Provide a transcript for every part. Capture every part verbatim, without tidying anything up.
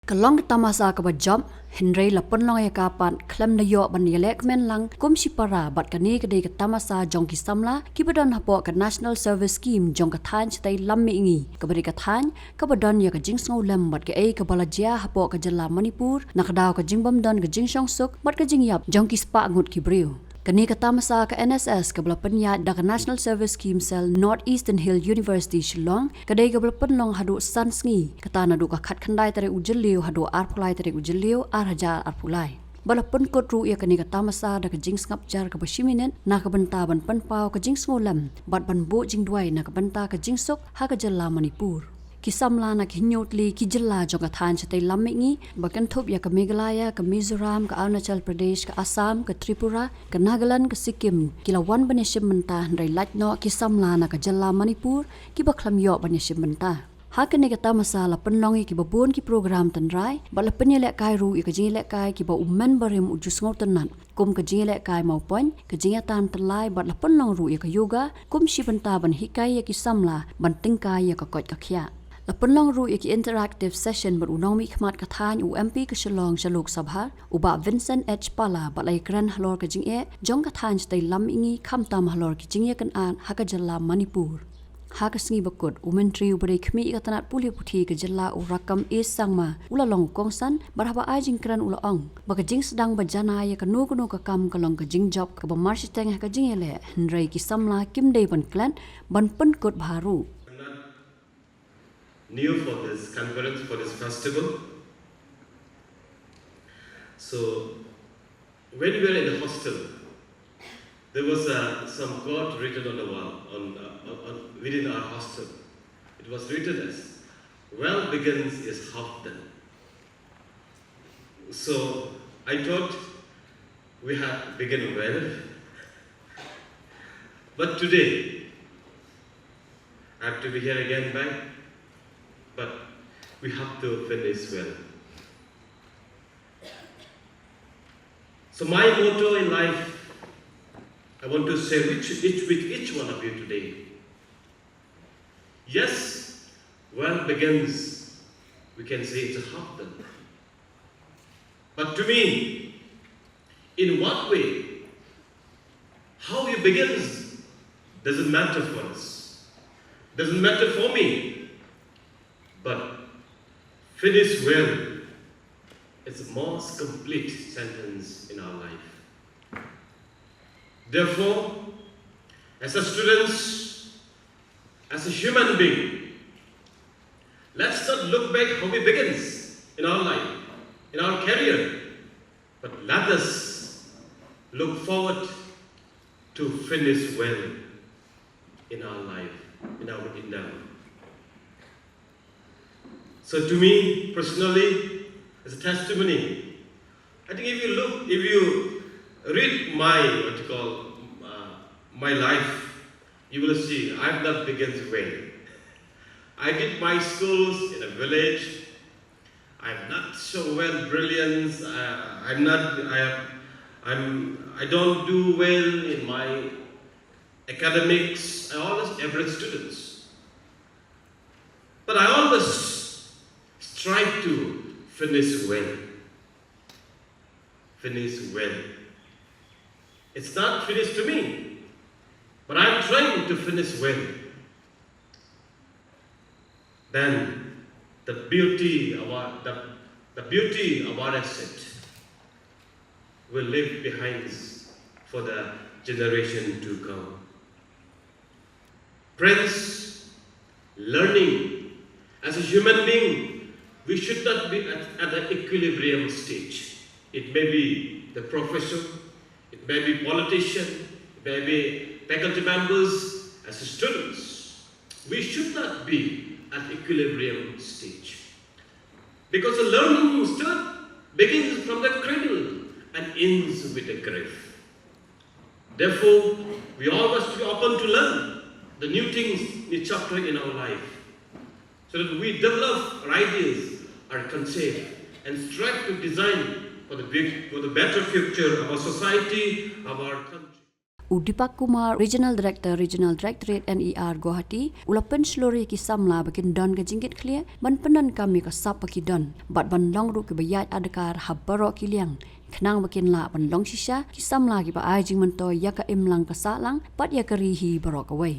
Ka long ka tamasa kaba jop, hynrei la pynlong ïa ka pat khlem da ïoh ban ïaleh kmen lang kum shipara, bad kane ka dei ka tamasa jong ki samla kiba don hapoh ka National Service Scheme jong ka thaiñ shatei lam mihngi, kaba dei ka thaiñ kaba don ïa ka jingsngewlem bad kaei kaba la jia hapoh ka jylla Manipur na ka daw ka jingbymdon ka jingshongsuk bad ka jingïap jong ki spah ngut ki briew. Kane ka tamasa ka N S S kaba la pynïaid da ka National Service Scheme Cell, North Eastern Hill University Shillong, ka dei kaba la pynlong haduh san sngi, kata naduh ka khatkhyndai tarik u Jylliew haduh arphew lai tarik u Jylliew ar hajar arphew lai. Ba la pynkut ruh ïa kane ka tamasa da ka jingsngap jar kaba shi minit na ka bynta ban pynpaw ka jingsngewlem bad ban buh jingduwai na ka bynta ka jingsuk ha ka jylla Manipur. Ki samla na ki hynñiew tylli ki jylla jong ka thaiñ shatei lam mihngi, ba kynthup ïa ka Meghalaya, ka Mizoram, ka Arunachal Pradesh, ka Assam, ka Tripura, ka Nagaland, ka Sikkim, ki la wan ban ïashim bynta, hynrei lait noh ki samla na ka jylla Manipur kiba khlem ïoh ban ïashim bynta. Ha kane ka tamasa la pynlong ïa kiba bun ki program tynrai, bad la pynïalehkai ruh ïa ka jingïalehkai kiba u men barim u ju sngewtynnat, kum ka jingïalehkai mawpoiñ, ka jingïatan tyllai, bad la pynlong ruh ïa ka yoga kum shi bynta ban hikai ïa ki samla ban tyngkai ïa ka koit ka khiah. La pynlong ruh ïa ki interactive session bad u nongmihkhmat ka thaiñ, u M P ka Shillong sha Lok Sabha, u Bah Vincent H Pala, bad la ïakren halor ka jingeh jong ka thaiñ shatei lam mihngi, khamtam halor ki jingïakynad ha ka jylla Manipur. Ha ka sngi ba kut, u Myntri uba dei khmih ïa ka tnat pule puthi ka jylla, u Rakkam A Sangma, u la long u kongsan, bad haba ai jingkren u la ong ba ka jingsdang ba janai ïa kano kano ka kam ka long ka jingjop kaba marshiteng ha ka jingïaleh, hynrei ki samla kim dei ban klet ban pynkut bha ruh. I'm not new for this conference, for this festival. So, when we were in the hostel, there was uh, some quote written on the wall, on, uh, on, on- within our hostel. It was written as, "Well begins is half done." So, I thought we have begun well. But today, I have to be here again, bye. But we have to finish well. So my motto in life, I want to share with each, with each one of you today. Yes, well begins, we can say it's a half done. But to me, in what way, how it begins doesn't matter for us. Doesn't matter for me. But finish well is the most complete sentence in our life. Therefore, as a students, as a human being, let's not look back how it begins in our life, in our career, but let us look forward to finish well in our life, in our endeavor. So to me personally, as a testimony, I think if you look, if you read my, what you call, uh, my life, you will see I've not begun well. I did my schools in a village. I'm not so well brilliant. I, I'm not. I, I'm. I don't do well in my academics. I always average students. But I always strive to finish well. Finish well. It's not finished to me, but I'm trying to finish well. Then the beauty of our, the, the beauty of our asset will leave behind for the generation to come. Friends, learning, as a human being, we should not be at, at the equilibrium stage. It may be the professor, it may be politician, it may be faculty members, as students. We should not be at equilibrium stage. Because the learning start begins from the cradle and ends with the grave. Therefore, we all must be open to learn the new things, new chapter in our life, so that we develop our ideas, our concept, and strive to design for the big, for the better future of our society, of our country. U Deepak Kumar, Regional Director, Regional Directorate N E R Guwahati, u la pynshlur ïa ki samla ba kin don ka jingkitkhlieh ban pyndonkam ïa ka sap ba ki don bad ban long ruh kiba ïaid adkar ha baroh ki liang khnang ba kin lah ban long shisha ki samla kiba ai jingmyntoi ïa ka imlang ka sahlang bad ïa ka ri hi baroh kawei.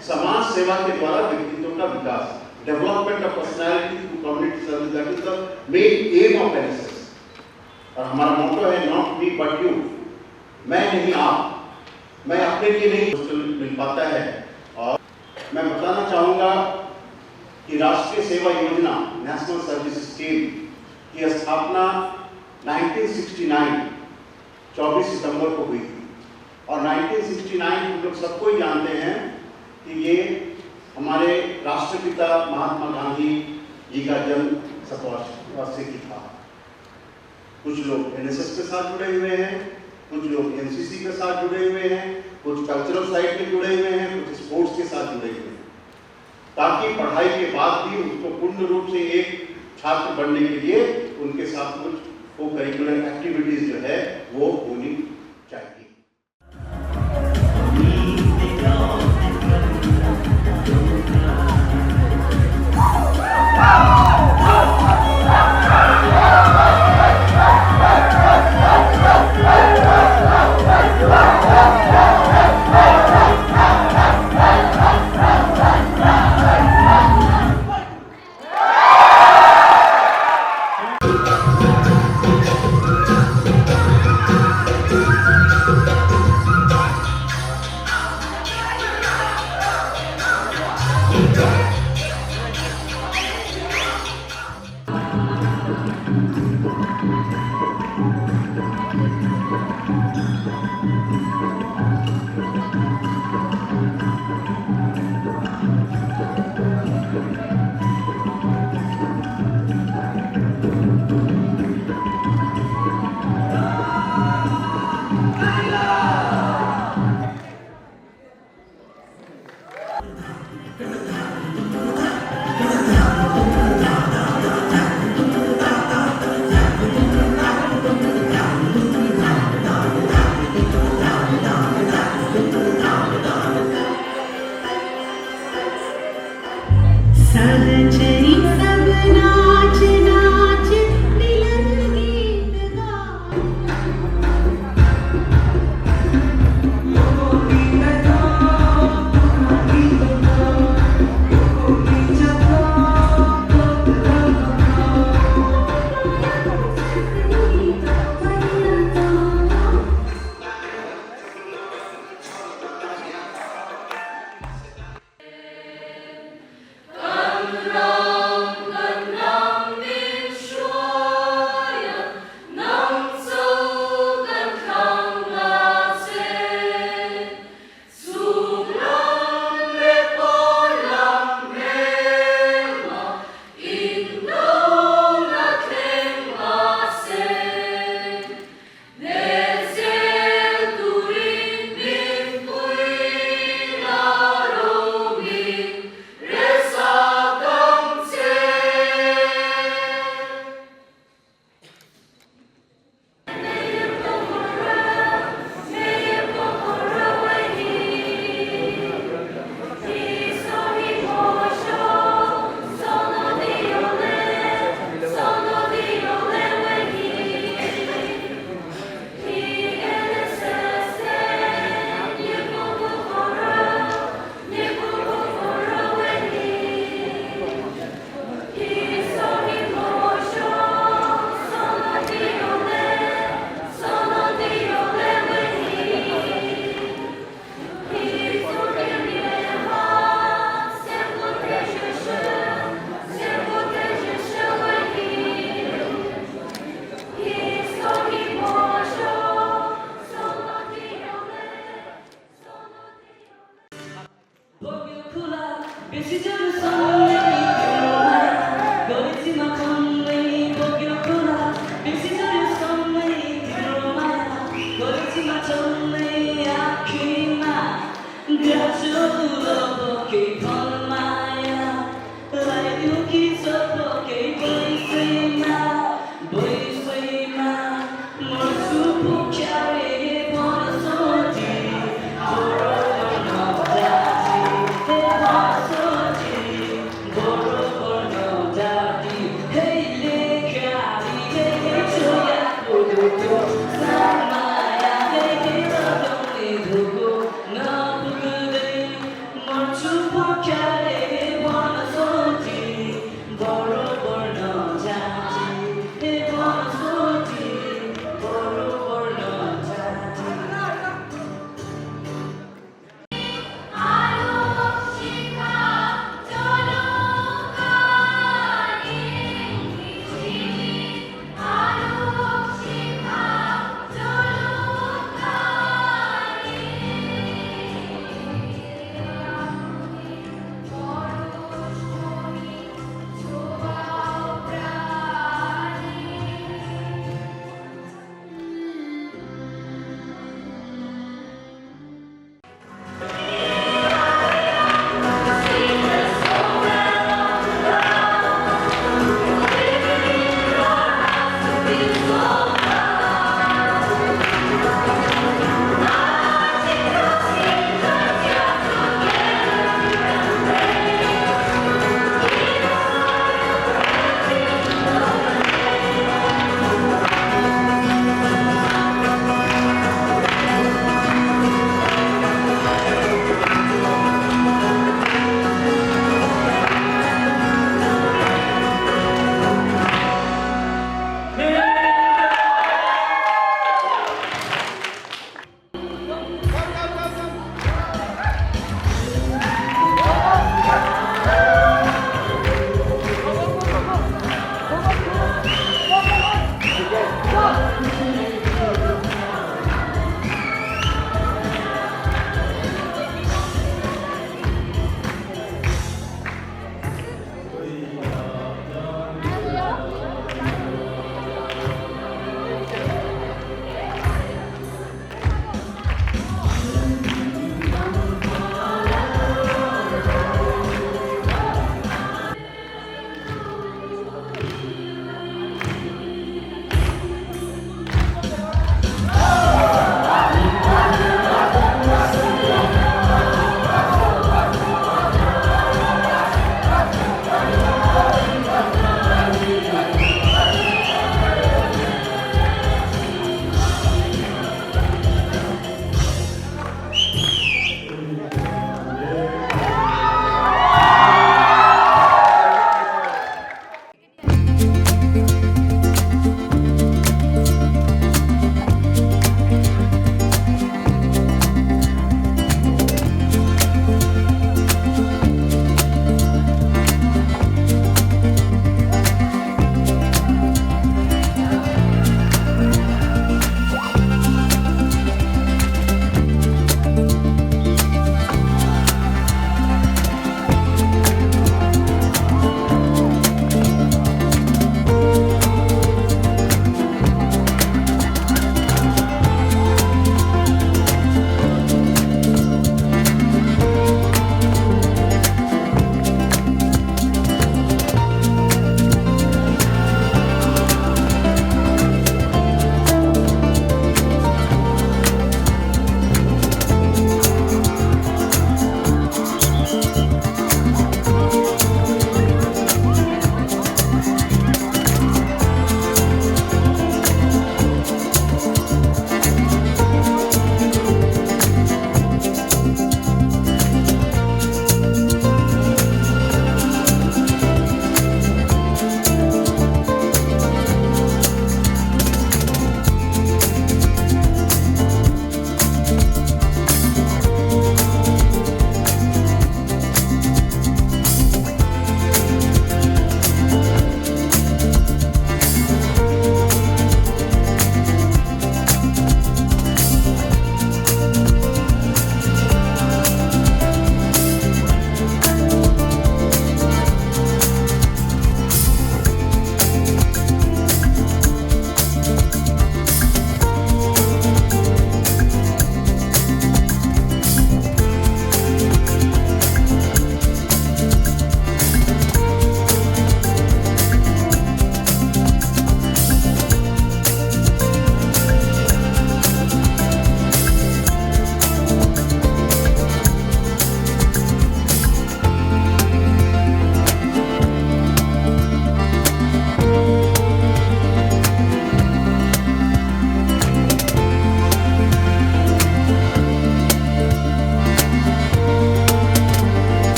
समाज सेवा के द्वारा व्यक्तित्व का विकास, development of personality through community service, that is the main aim of N S S. और हमारा मोटो है, not me but you, मैं नहीं आप, मैं अपने लिए नहीं, hostel मिल पाता है। और मैं बताना चाहूँगा कि राष्ट्रीय सेवा योजना, नेशनल सर्विस स्कीम की स्थापना नाइनटीन सिक्सटी नाइन, चौबीस सितंबर को हुई थी। और नाइनटीन सिक्सटी नाइन हम लोग सबको ही जानते हैं कि ये हमारे राष्ट्रपिता महात्मा गांधी जी का जन्म शतवर्ष वर्षगांठी था। कुछ लोग एनएसएस के साथ जुड़े हुए हैं, कुछ लोग एनसीसी के साथ जुड़े हुए हैं, कुछ कल्चरल साइड में जुड़े हुए हैं, कुछ स्पोर्ट्स के साथ जुड़े हुए हैं, ताकि पढ़ाई के बाद भी उसको पूर्ण रूप से एक छात्र बनने के लिए उनके साथ कुछ को करिकुलर एक्टिविटीज जो है वो होनी चाहिए।